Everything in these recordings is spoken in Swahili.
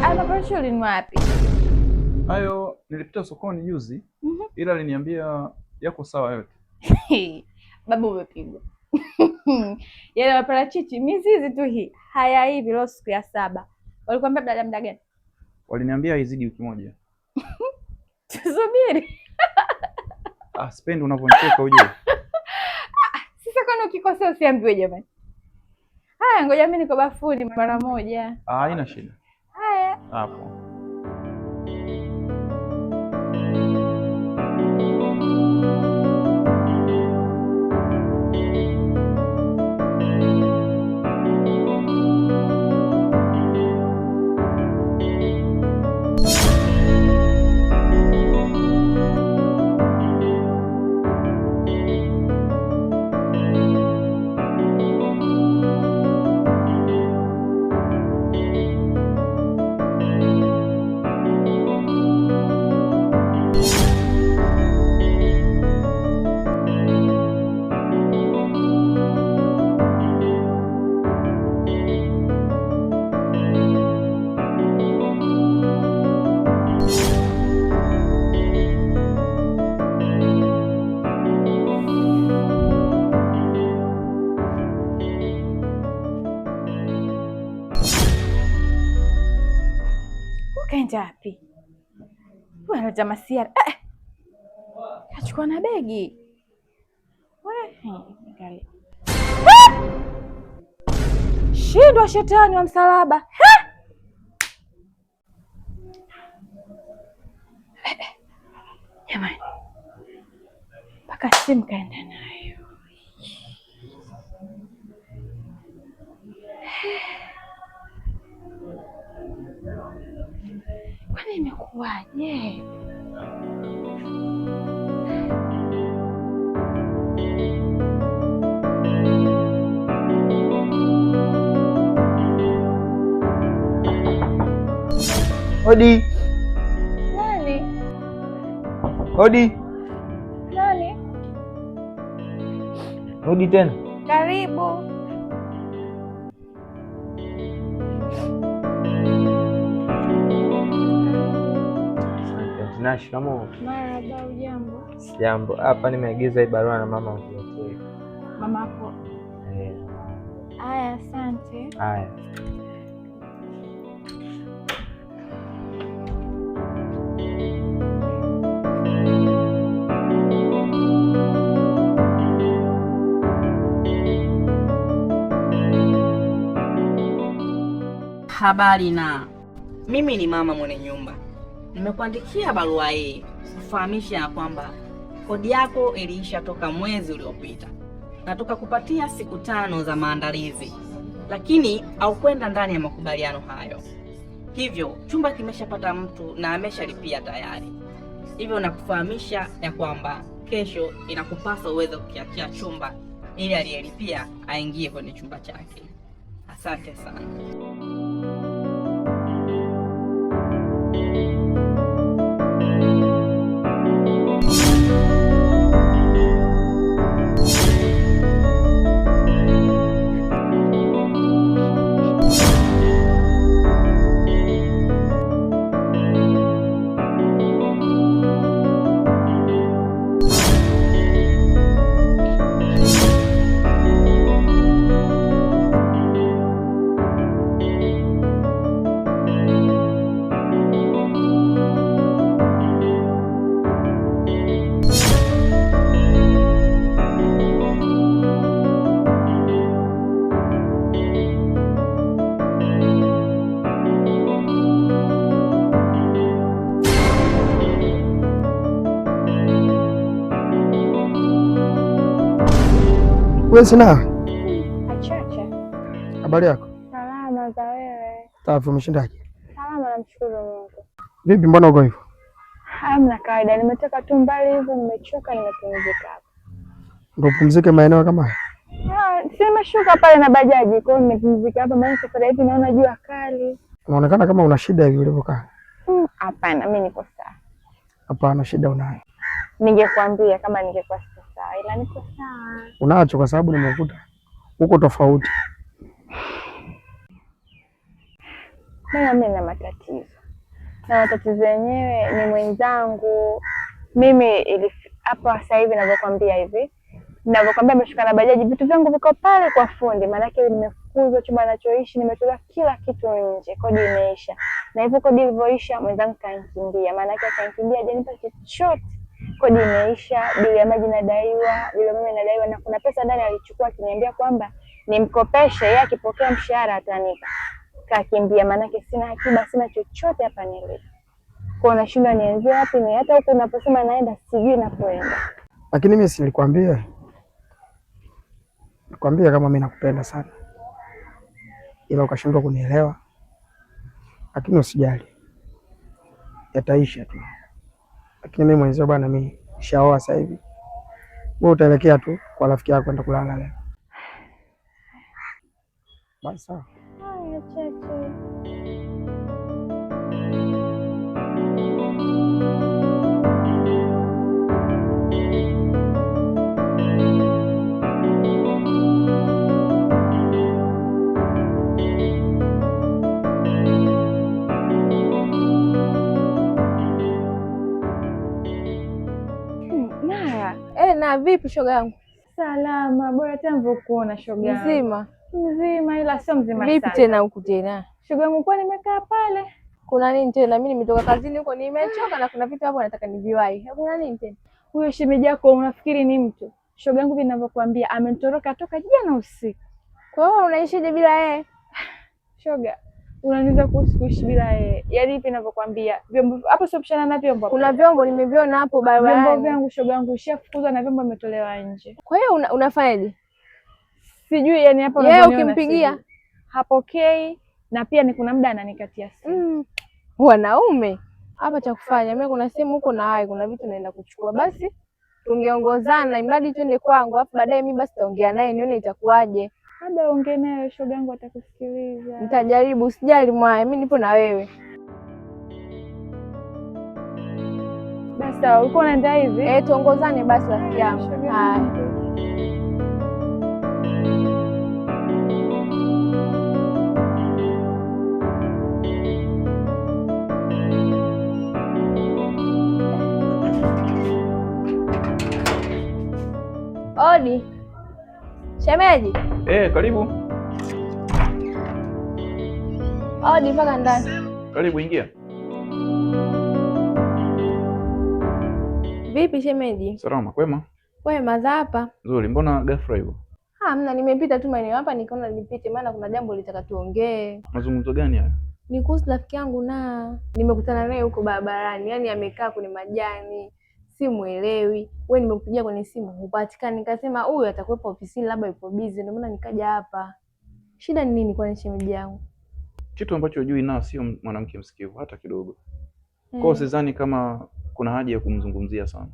Haya maparachichi ulinunua wapi? Hayo nilipita sokoni juzi, ila aliniambia yako sawa yote. Baba umepigwa. Yale maparachichi mizizi tu hii hayaivi. Leo siku ya 7. Walikwambia baada ya muda gani? Waliniambia haizidi wiki moja. Tusubiri. Ah, sipendi unavyonicheka ujue. Sasa kwani ukikosea usiambiwe jamani? Haya, ngoja mimi niko bafuni mara moja. Ah, haina shida. Haya. Hapo. Kaenda wapi? Huyu analeta masiara. Kachukua na begi. Angalia. Shindwa shetani wa msalaba. Jamani. Mpaka simu kaenda nayo. Kwani imekuwaje? Hodi. Nani? Hodi. Nani? Hodi tena. Karibu. Asante. Na shikamoo. Marhaba, hujambo? Sijambo. Hapa nimeagiza hii barua na mama akuletee. Mama yako? Eh. Haya, asante. Haya. Habari na mimi ni mama mwenye nyumba. Nimekuandikia barua hii kufahamisha ya kwamba kodi yako iliisha toka mwezi uliopita na tukakupatia siku 5 za maandalizi, lakini haukwenda ndani ya makubaliano hayo. Hivyo chumba kimeshapata mtu na ameshalipia tayari. Hivyo nakufahamisha ya kwamba kesho inakupasa uweze kukiachia chumba ili aliyelipia aingie kwenye chumba chake. Asante sana. Wewe sina. Achacha. Habari yako? Salama za wewe? Safi, umeshindaje? Salama, namshukuru Mungu. Vipi, mbona uko hivyo? Hamna, kawaida, nimetoka tu mbali hivyo, nimechoka, nimepumzika hapa. Ndio upumzike maeneo kama haya? Ah, si nimeshuka pale na bajaji, kwa hiyo nimepumzika hapa, maana safari hivi naona jua kali. Unaonekana kama una shida hivi ulivyokaa. Hapana, mimi niko sawa. Hapana, shida unayo. Ningekuambia kama ningekuwa siko sawa, ila niko sawa. Unacho kwa sababu nimekuta uko tofauti. Bana, mimi na matatizo, na matatizo yenyewe ni mwenzangu. Mimi hapa sasa hivi ninavyokuambia hivi, ninavyokuambia nimeshuka na bajaji, vitu vyangu viko pale kwa fundi, maanake nimefukuzwa chumba ninachoishi, nimetolewa kila kitu nje, kodi imeisha. Na hivyo kodi ilivyoisha, mwenzangu kanikimbia, maanake akanikimbia, hajanipa chochote. Kodi imeisha, bili ya maji inadaiwa, bili ya umeme inadaiwa, na kuna pesa ndani alichukua akiniambia kwamba nimkopeshe, yeye akipokea mshahara atanipa. Kakimbia, maanake sina akiba, sina chochote hapa nilipo. Kwa nashindwa nianzie wapi, ni hata huku naposema naenda sijui napoenda. Lakini mimi si nilikwambia, nilikwambia kama mimi nakupenda sana, ila ukashindwa kunielewa. Lakini usijali, yataisha tu. Lakini mimi mwenzio bwana, mimi nishaoa sasa hivi. Wewe utaelekea tu kwa rafiki yako kwenda kulala leo. Basi sawa. Haya, chache. Nara, Na vipi shoga yangu? Salama, bora hata nilivyokuona shoga yangu. Mzima? Mzima, ila sio mzima Vipi sana. tena huku tena? Shoga yangu, kwa nimekaa pale. Kuna nini tena? Mimi nimetoka kazini huko nimechoka na kuna vitu hapo nataka niviwahi. Kuna nini tena? Huyo shemeji yako unafikiri ni mtu? Shoga yangu ninavyokuambia amenitoroka toka jana usiku. Kwa hiyo unaishije bila yeye? Shoga, unaniuliza kuhusu kuishi bila yeye. Yaani hivi ninavyokuambia, vyombo hapo sio pishana na vyombo. Kuna vyombo nimeviona hapo vyombo barabarani. vyangu shoga yangu ushafukuzwa na vyombo vimetolewa nje. Kwa hiyo unafanyaje? Sijui yani hapa Yeye unavyoniona ukimpigia? sijui. Hapokei na pia ni kuna muda ananikatia simu. Wanaume hapa cha kufanya, mimi kuna sehemu huko na hai, kuna vitu naenda kuchukua, basi tungeongozana, imradi twende kwangu, alafu baadaye mimi basi taongea naye nione itakuwaje. Labda ongee naye shoga yangu atakusikiliza. Nitajaribu, usijali mwaya, mimi nipo na wewe. Basi sawa, ulikuwa unaenda hivi? Tuongozane basi rafiki yangu. Shoga Haya. yangu. Odi. Shemeji. Karibu. Odi mpaka ndani. Karibu, ingia. Vipi shemeji? Salama, kwema? Kwema za hapa? Nzuri, mbona ghafla hivyo? Hamna, nimepita tu maeneo hapa nikaona nipite maana kuna jambo litaka tuongee. Mazungumzo gani hayo? Ni kuhusu rafiki yangu na nimekutana naye huko barabarani, yaani amekaa kwenye majani, simuelewi. Wewe nimekupigia kwenye simu hupatikani, nikasema huyu atakuwepo ofisini, labda yupo busy, ndio maana nikaja hapa. Shida ni nini kwani shemeji yangu? Kitu ambacho hujui na sio mwanamke msikivu hata kidogo. Kwa hiyo sidhani kama kuna haja ya kumzungumzia sana.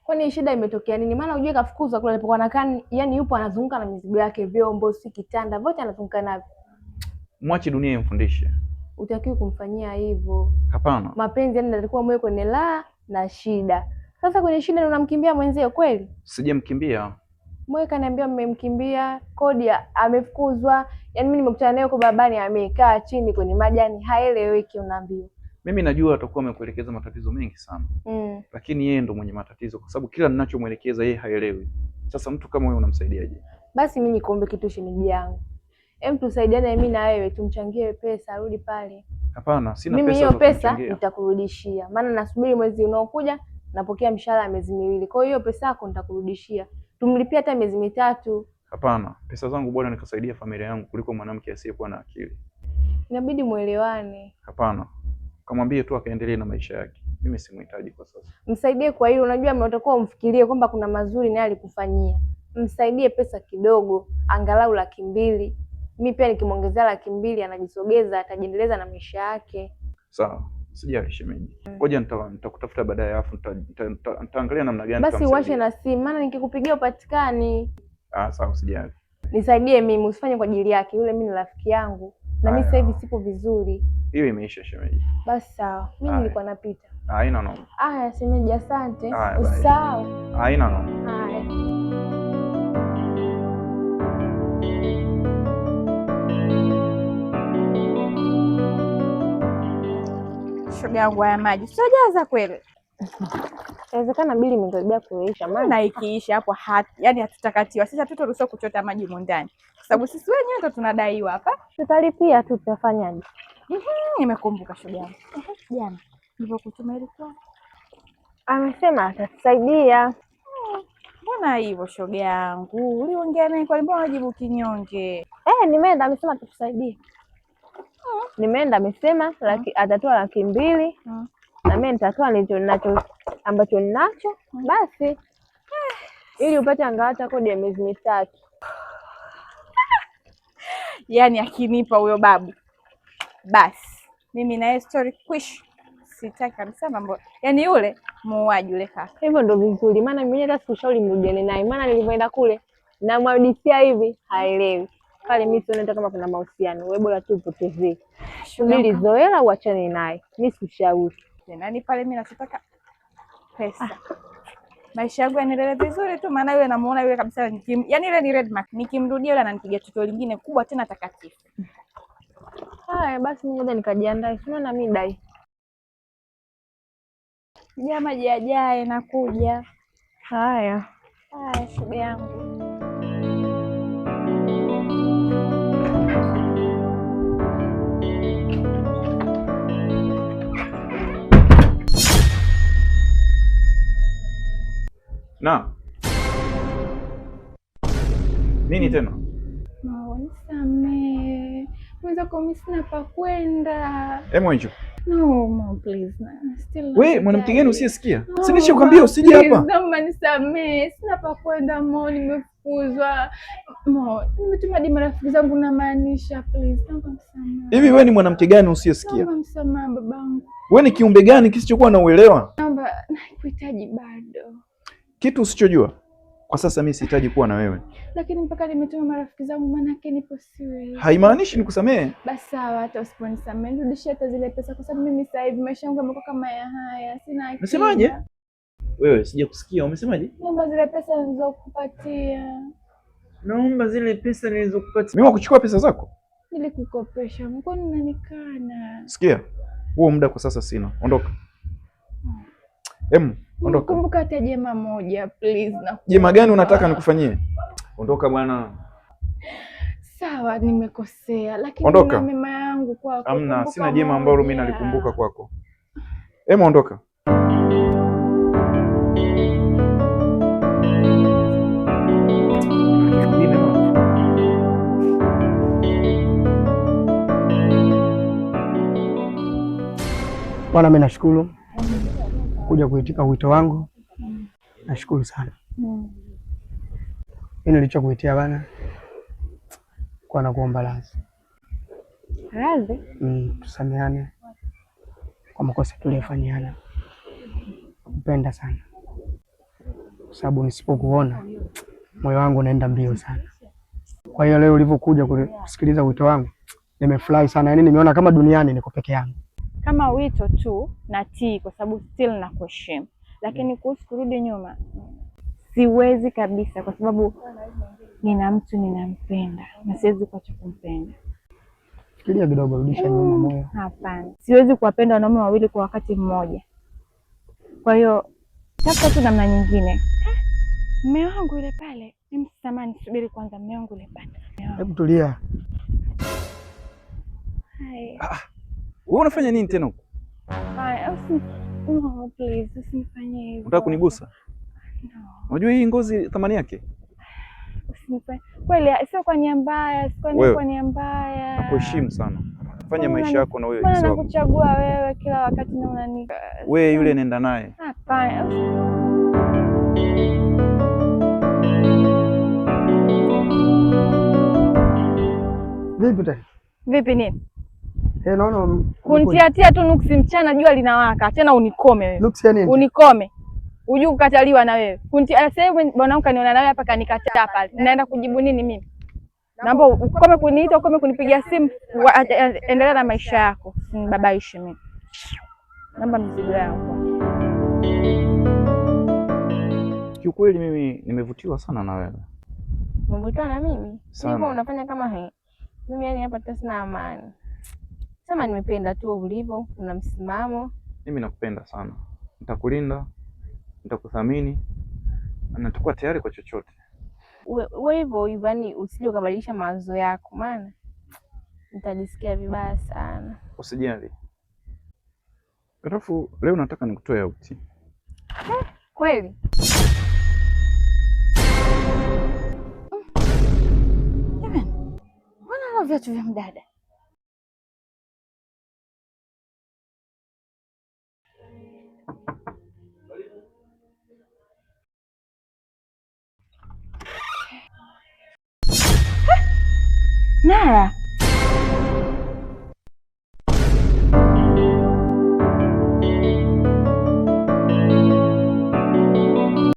Kwani shida imetokea nini? Maana hujui kafukuzwa kule alipokuwa anakaa, yaani yupo anazunguka na mizigo yake, vyombo, si kitanda, vyote anazunguka navyo. Mwache dunia imfundishe. Utakiwi kumfanyia hivyo. Hapana. Mapenzi yani alikuwa mwe kwenye la na shida. Sasa kwenye shida ndio unamkimbia mwenzio kweli? Sijamkimbia. Mwe kaniambia mmemkimbia, kodi amefukuzwa. Yaani mimi nimekutana naye huko barabarani amekaa chini kwenye majani, haeleweki unaambiwa. Mimi najua atakuwa amekuelekeza matatizo mengi sana. Lakini yeye ndo mwenye matatizo kwa sababu kila ninachomwelekeza yeye haelewi. Sasa mtu kama wewe unamsaidiaje? Basi mimi nikuombe kitu shemeji yangu. Hem, tusaidiane mimi na wewe tumchangie pesa arudi pale. Hapana, sina Mimi pesa hiyo za pesa kumchangia. nitakurudishia. Maana nasubiri mwezi unaokuja napokea mshahara miezi miwili. Kwa hiyo pesa yako nitakurudishia. Tumlipie hata miezi mitatu. Hapana, pesa zangu bora nikasaidia familia yangu kuliko mwanamke asiyekuwa na akili. Inabidi muelewane. Hapana. Kamwambie tu akaendelee na maisha yake. Mimi simuhitaji kwa sasa. Msaidie kwa hilo, unajua utakuwa umfikirie kwamba kuna mazuri naye alikufanyia. Msaidie pesa kidogo, angalau 200,000. Mimi pia nikimwongezea 200,000 anajisogeza, atajiendeleza na maisha yake. Sawa, sijali shemeji. Ngoja nitakutafuta baadaye alafu nitaangalia namna gani Basi nitamsaidia. uwashe na simu, maana nikikupigia upatikani. Sawa, usijali. Nisaidie mimi, usifanye kwa ajili yake. Yule mimi ni rafiki yangu na mimi sasa hivi sipo vizuri. Hiyo imeisha shemeji. Basi sawa, mimi nilikuwa napita. Haina noma. Haya shemeji, asante. Haya, bye. Usisahau. Haina noma. Haya. Shoga yangu, haya maji tutajaza kweli? Inawezekana bili imekaribia kuisha, maana Na ikiisha hapo yani hatutakatiwa. Sisi hatutaruhusiwa kuchota maji humu ndani, kwa sababu sisi wenyewe ndo tunadaiwa hapa. Tutalipia tu, tutafanyaje? Nimekumbuka shoga yangu. Jana nilipokutuma ilikuwa Amesema atatusaidia. Mbona hivyo shoga yangu? Uliongea naye kwa mbona unajibu kinyonge? Nimeenda amesema atatusaidia. Nimeenda amesema atatoa 200,000 na mimi nitatoa nilicho nacho ambacho ninacho basi ili upate angalau kodi ya miezi 3. Yaani akinipa huyo babu basi mimi na yeye story kwish. Sitaki kabisa mambo. Yaani yule muuaji yule kaka. Hivyo ndo vizuri, maana mimi hata sikushauri mrudiane naye, maana nilivyoenda kule namwadisia hivi haelewi. Pale mimi sioni hata kama kuna mahusiano. Wewe bora tu upotezee. Subiri zoela uachane naye. Mimi sikushauri. Nani pale mimi nachotaka pesa. Maisha yangu yanaendelea vizuri tu, maana yule namuona yule kabisa yaani ile ni red mark. Nikimrudia yule ananipiga tukio lingine kubwa tena takatifu. Haya basi mimi ngoja nikajiandae. Sina na mimi dai. Jamaa jiajae nakuja. Haya. Haya shoga yangu. Na nini tena? No, nisamee. Mwenzako mimi sina pa kwenda. Hebu njoo. No, mom, please. Na, still Wewe mwanamke gani usiyesikia? No, Si nishakwambia usije hapa. Naomba nisamee. Sina pa kwenda mo, nimefukuzwa. Mo, nimetuma hadi marafiki zangu na maanisha, please. Naomba msamaha. Hivi wewe ni mwanamke gani usiyesikia? Naomba msamaha babangu. Wewe ni kiumbe gani kisichokuwa na uelewa? Naomba, nakuhitaji bado. Kitu usichojua. Kwa sasa mimi sihitaji kuwa na wewe. Lakini mpaka nimetuma marafiki zangu manake nipo siwezi. Haimaanishi nikusamehe. Basi sawa, hata usiponisamehe nirudishie hata zile pesa, kwa sababu mimi sasa hivi maisha yangu yamekuwa kama ya haya, sina akiba. Unasemaje? Wewe sija kusikia, umesemaje? Naomba zile pesa nilizokupatia. Naomba zile pesa nilizokupatia. Mimi wakuchukua pesa zako? Nilikukopesha, mkono unanikana. Sikia, huo muda kwa sasa sina. Ondoka. Ondoka. Kumbuka hata jema moja please na. Jema gani unataka nikufanyie? Ondoka bwana. Sawa, nimekosea, lakini Ondoka. na mema yangu kwako. Hamna, sina jema ambalo mimi nalikumbuka kwako. Ondoka. Bwana, mimi nashukuru kuja kuitika wito wangu. Nashukuru sana. Mimi nilichokuitia bana kwa nakuomba radhi. Radhi? Tusameane kwa makosa tuliyofanyiana. Nakupenda sana, kwa sababu nisipokuona moyo wangu unaenda mbio sana. Kwa hiyo leo ulivyokuja kusikiliza wito wangu nimefurahi sana, yaani nimeona kama duniani niko peke yangu. Kama wito tu natii, kwa sababu still nakuheshimu, lakini kuhusu kurudi nyuma siwezi kabisa, kwa sababu nina mtu ninampenda na siwezi kuacha kumpenda. Fikiria kidogo, rudisha nyuma moyo. Hapana, siwezi kuwapenda wanaume wawili kwa wakati mmoja. Kwa hiyo tafuta tu namna nyingine. Mume wangu yule pale, mimi samahani, subiri kwanza, mume wangu yule pale. Hebu tulia. Hai. Wewe unafanya nini tena huko? Haya, no, please, usinifanyie hivyo. Unataka kunigusa? No. Unajua hii ngozi thamani yake? Usinifanyie. Kweli sio kwa nia mbaya, sio kwa nia mbaya. Nakuheshimu sana. Fanya maisha yako na wewe. Mbona nakuchagua wewe kila wakati na unani. Wewe yule nenda naye. Hapana. Vipi tena? Vipi nini? Naona kuntiatia tu nuksi mchana jua linawaka. Tena unikome wewe. Nuksi ya nini? Unikome. Unajua kukataliwa na wewe. Kuntia sasa hivi bwana wangu kaniona nawe hapa kanikataa pale. Naenda kujibu nini mimi? Naomba ukome kuniita, ukome kunipigia simu, endelea na maisha yako. Usinibabaishe mimi. Naomba mzigo yangu. Kiukweli mimi nimevutiwa sana na wewe. Umevutiwa na mimi? Sana. Hivyo unafanya kama mimi yani hapa tena sina amani. Sema nimependa tu ulivyo, una msimamo. Mimi nakupenda sana, nitakulinda, nitakuthamini na nitakuwa tayari kwa chochote. Uwe hivyo hivyo, yani usije ukabadilisha mawazo yako, maana nitajisikia vibaya sana. Usijali. Alafu leo nataka nikutoe out. Kweli? Jamani, mbona hao viatu vya mdada? Nara,